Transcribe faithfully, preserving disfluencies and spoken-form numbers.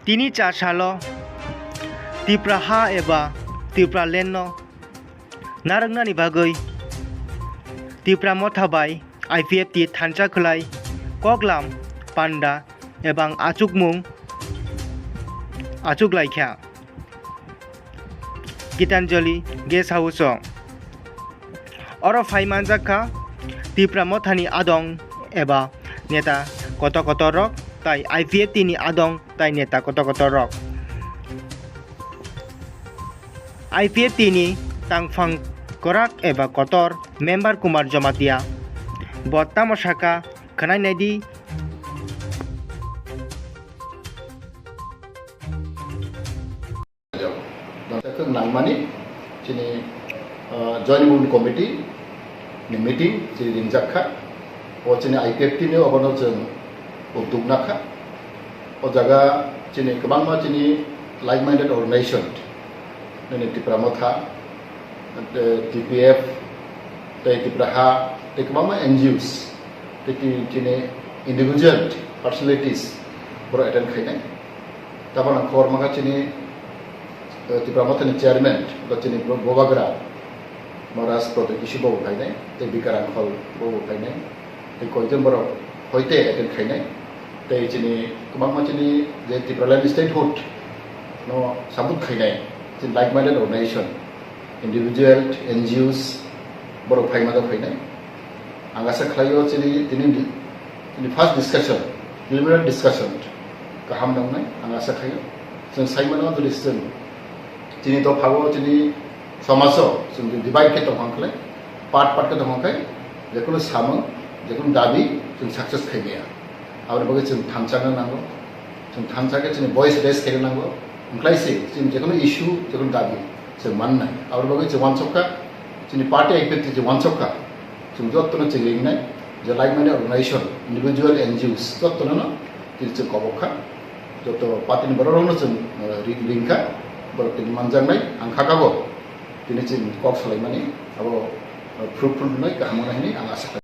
Tini char salo Tipra ha eba Tipra land no narwknani bagwi Tipra Motha bai I P F T thansa khwlai koklam panda ebang achukmung achuk laikha Gitanjali Guest House o. Oro phai manjak kha Tipra Mothani adong eba neta kotor kotor rok tai I P F T ni adong tai neta kotor kotor rok. I P F T ni tangphang kwrak eba kotor member Kumar Jamatia bo tamo saka khwnai naidi. Nangmani chini, ah, Joint Movement Committee ni meeting chini ringjak kha. O chini I P F T ni obono chwng udduk nakha. O jaga chini kwbangma chini like-minded organization, nini Tipra Motha, tei T P F, tei Tipra Ha, tei kwbangma N G Os, tei ti-, chini individual personalities borok attend khainai. Tabuk ang khobor mankha chini, eh, Tipra Mothani chairman, bo chini bo-, Bobagra Maharaj Pradyot Kisu bobo phainai, tei Bikar Angkhol bobo phainai, tei koijon borok hoite attend khainai, tei chini kwbangma chini je Tipraland statehood no support khainai, chini like-minded organization, individual, N G Os, borok phaima da phainai. Ang asa khlaio chini, tini, tini first discussion, preliminary discussion kaham nangnai, ang asa khlaio. Chwng sai mano, jodi chwng chini dophao, chini somajo chwng jodi divide khe tongkha khlai, part part khe tongkha khe, jekunu samung, jekunu dabi chwng success khai maya. Aboni bagwi chwng thansa wngna nango. Chwng thansa khe chini voice raise khaina nango. Wngkhlai se chini jekunu issue, jekunu dabi chwng mannai. Aboni bagwi chwng uansukha, chini party activity chwng uansukha. Chwng jotono chwng ringnai, je like-minded organization, individual N G Os, jotono no chini chwng kobok kha. Joto party ni borok rokno chwng, eh, ring, ringkha. Borok tini manjaknai, ang kha kabo. Tini chini kok salaimani abo, eh, fruitful wngnai, kaham wngnai hwnwi ang asa khlai.